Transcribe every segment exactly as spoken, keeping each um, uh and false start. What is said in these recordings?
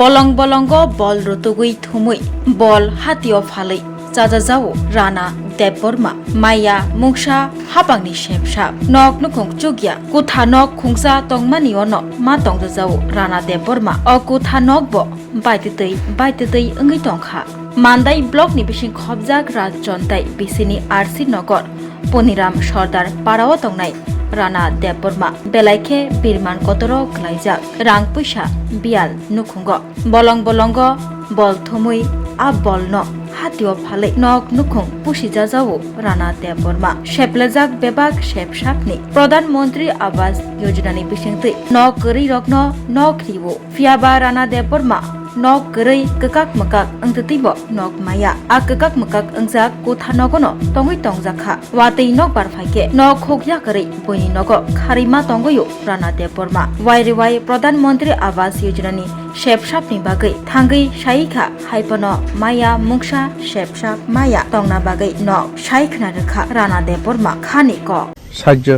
Bolong bolongo bol rutugwi thumwi bol hatio phalwi chajajao Rana Debbarma, maya mungsa hapangni sepsap. Nok nukhung chukya kutha nok khungsa tongmani ono ma tongjajao Rana Debbarma. O kutha nokbo baititwi baititwi wngwi tongkha. Mandai blockni bising khobjak Rajchontai bisini R C Nagar Poniram Sordar parao tongnai Rana Debbarma belai khe birman kotoro klaijak, rang puisa biyal nukhungo. Bolong bolongo bol thumwi a bolno hatio phalwi nok nukhung pusijajao Rana Debbarma. Seplejak bebak sepsapni Pradhan Mantri Awas Yojana ni bisingtwi nok kwrwirokno nok rio. Phiyaba Rana Debbarma nok kwrwi kwkak mwkak wngtwtwibo nok maya. A kwkak mwkak wngjak kutha nogono tongwi tongjakha. Watwi nokbar phaikhe nok khukya kwrwi buini nogo kharwi ma tongwio Rana Debbarma. Wairewai Pradhan Mantri Awas Yojana ni sepsapni bagwi thangwi saikha, haiphano maya mungsa sepsap maya tongna bagwi nok sai khna rwkha Rana Debbarma khani kok. সাহায্য।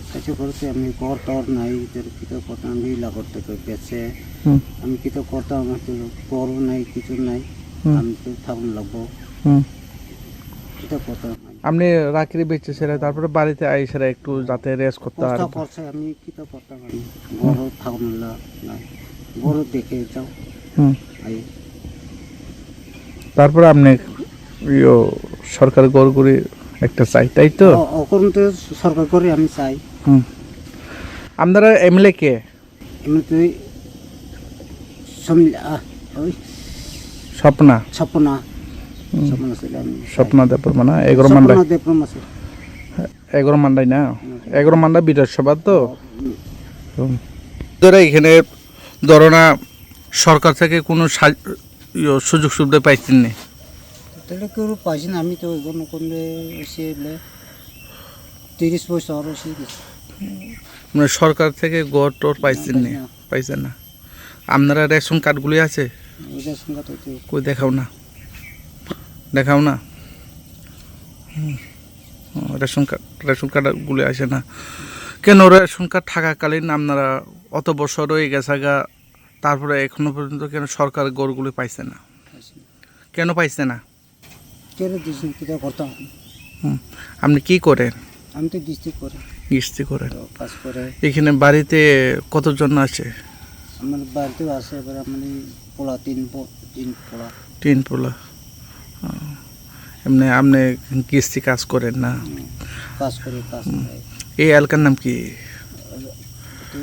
সাহায্য করতে আমি ঘর টর নাই, তোর কিতা করতাম, আমি লাগর থেকে গেছে। হুম। আমি কিতা করতাম, আমার তো ঘরও নাই, কিছু নাই। হুম। আমি তো থাকুন লাগবো। হুম। কিতা করতাম আমি? আপনি রাত্রি বেঁচে ছিলেন, তারপরে বাড়িতে আইসেরা একটু যাতে রেস্ট করতে কষ্ট পারেন। করছে, আমি কিতা করতাম আমি? ঘরও থাকুন লা-, নাই। ঘরও দেখে যাও। হুম। আই। তারপরে আপনি ইয়ো, সরকার ঘরগুলি একটা চাই, তাই তো? অ-, অখন তো সরকার ঘরে আমি চাই। হুম। আপনারা এমএলএ কে? এমএলএ তো ওই সমলি-, আ, ওই স্বপ্না। স্বপ্না। হুম। স্বপ্না ছিল আমি চাই। স্বপ্না দেববর্মা না? এগারো স্বপ্না মান্ডাই। দেববর্মা ছিল। এগারো মান্ডাই না? হুম। এগারো মান্ডাই বিধানসভা তো? হুম। হুম। ধরো এখানে ধরো না, সরকার থেকে কোনো সাহায্য ইয়ো, সুযোগ সুবিধা পাইছেন নি? তাহলে কেউ পাইছে না, আমি তো এখনো কোন এসে বলে তিরিশ বছর এসে গেছে। মানে সরকার থেকে ঘর টর পাইছেন না, নি? পাই না। পাইছেন না। আপনারা রেশন কার্ডগুলি আছে? ওই রেশন কার্ড হয়তো কই দেখাও না। দেখাও না। হুম। ও, রেশন কার্ড, রেশন কার্ডগুলি আছে না। কেন রেশন কার্ড থাকাকালীন আপনারা অত বছর হয়ে গেছে গা, তারপরে এখনো পর্যন্ত কেন সরকার ঘরগুলি পাইছে না? পাইছে না। কেন পাইছে না? কেন দিস না, কিতা করতাম? হুম। আপনি কি করেন? আমি তো গিস্তি করি। গিস্তি করেন। তো কাজ করে। এখানে বাড়িতে কতজন আছে? আমার বাড়িতেও আছে, এবার আমার এই পোলা তিন পো-, তিন পোলা। তিন পোলা। ও। এমনি আপনি গিস্তি কাজ করেন না? হুম, কাজ করে, কাজ হুম। করে। এই এলাকার নাম কি? তো,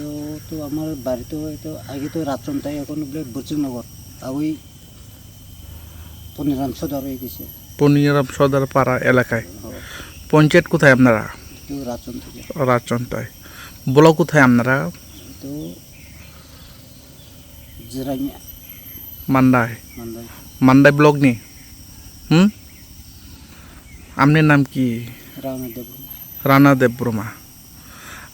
তো আমার বাড়ি তো, তো আগে তো রাজচন্দ্র, এখন বলে বুচিনগর। আর ওই পনিরাম সদর হয়ে গেছে। পনিরাম সদর পাড়া এলাকায়। হুম। পঞ্চায়েত কোথায় আপনারা? তো রাজচন্দ্র। রাজচন্দ্রায়। ব্লক কোথায় আপনারা? তো জিরানিয়া। মান্ডায়। মান্ডায়। মান্ডায় ব্লক নি? হুম? আপনার নাম কি? রানা দেববর্মা। রানা দেববর্মা।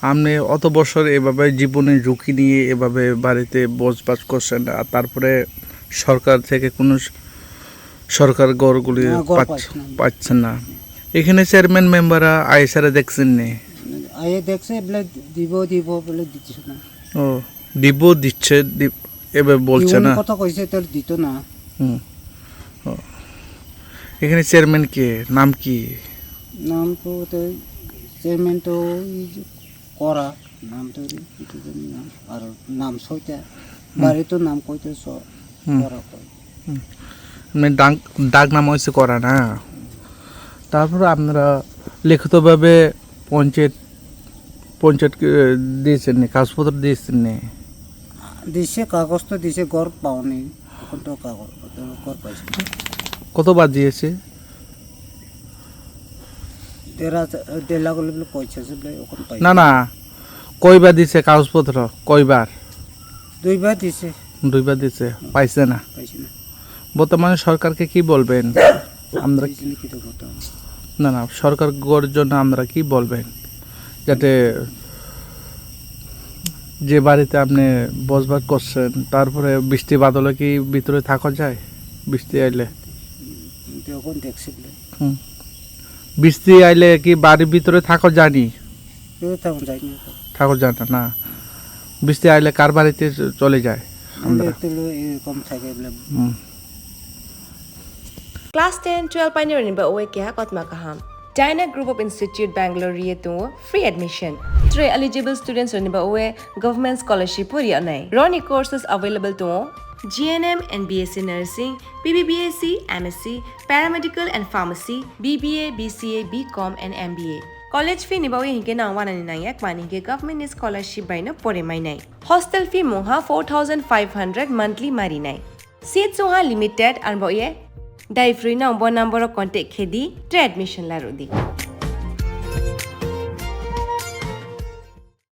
আপনি অত বছর এভাবে জীবনের ঝুঁকি নিয়ে এভাবে বাড়িতে বসবাস করছেন, আর তারপরে সরকার থেকে কোনো স-, সরকার ঘরগুলি না, ঘর পাচ্ছ-, পাচ্ছি না। পাচ্ছেন না। এখানে চেয়ারম্যান মেম্বাররা আইসারে দেখছেন নি? আইয়ে দেখছে, বলে দিব, দিব, বলে দিচ্ছে না। ও, দিব, দিচ্ছে, দি-, এভাবে বলছে দিব না? কথা কইছে, তাহলে দিত না। হুম। ও। এখানে চেয়ারম্যান কে? নাম কি? নাম তো, তো চেয়ারম্যান তো ওই যে করা, নাম তো কিছু জানি না। আর নাম ছয়টা, হুম। বাড়ি তো নাম কইতে স-, হুম। করা কয়। হুম। মানে ডাক, ডাক নাম হচ্ছে করা না? তারপরে আপনারা লিখিতভাবে পঞ্চায়েত, পঞ্চায়েত কে দিয়েছেন নি? কাগজপত্র দিয়েছেন নি? দিছে, কাগজ তো দিছে, ঘর পাওনি। এখন তো কাগজ, তো ঘর পাইছে না। কতবার দিয়েছে? দেড় হাজার, দেড় লাখ হলে বলে পয়সা আছে বলে, এখন পাইছে না, না। না, কয়বার দিছে কাগজপত্র? কয়বার? দুইবার দিছে। দুইবার দিছে, হুম। পাইছে না। পাইছে না। বর্তমানে সরকারকে কি বলবেন? আমরা এই জন্য কি তো করতাম? না, না, সরকার গড়ার জন্য আমরা কি বলবেন? যাতে যে বাড়িতে আপনি বসবাস করছেন, তারপরে বৃষ্টি বাদলে কি ভিতরে থাকা যায়? বৃষ্টি আইলে? কিন্তু এখন দেখছি বলে। হুম। বৃষ্টি আইলে কি বাড়ির ভিতরে থাকা যায়নি? কেউ তখন যায়নি এখন। থাকা যায় না, না। বৃষ্টি আইলে কার বাড়িতে চ-, চলে যায়? Tulu, tulu, i kom thai ke bole. Hmm. Class ten, twelve painirokni ba oe keha kotma kaham. Dyna Group of Institute Bangalore ri tongo free admission. Tre eligible students rokni ba oe government scholarship pori anai. Roni courses available tongo G N M and B S C Nursing, B B B S C, M S C, Paramedical and Pharmacy, B B A, B C A, B Com and M B A. College fee ni ba oe hinke nang wanani nangya kmani hinke government ni scholarship bai no pore mainai. Hostel fee mungha four thousand five hundred monthly marinai. Seat sungha limited arbo ye. Dai free nang bo number o contact khedi, tre admission larudi.